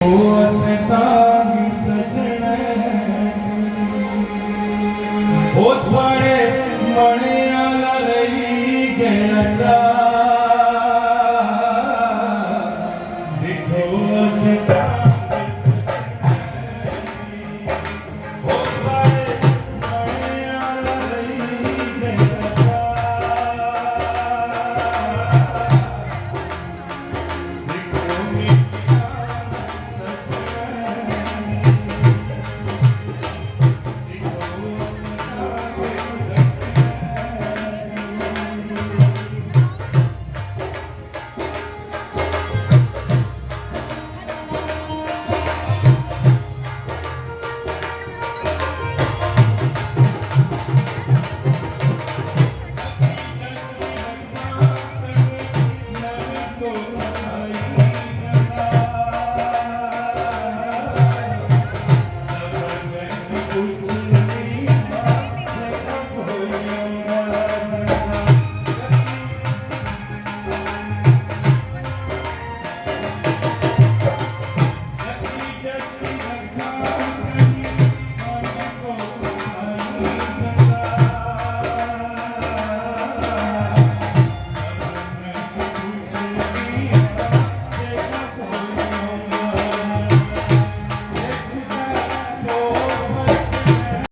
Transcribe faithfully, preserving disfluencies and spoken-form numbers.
ओ असें तां बी सजने, ओ साढ़े मने आह्ला रेही गेआ चा। दिक्खो असें तां बी सजने, ओ साढ़े मने आह्ला रेही गेआ चा।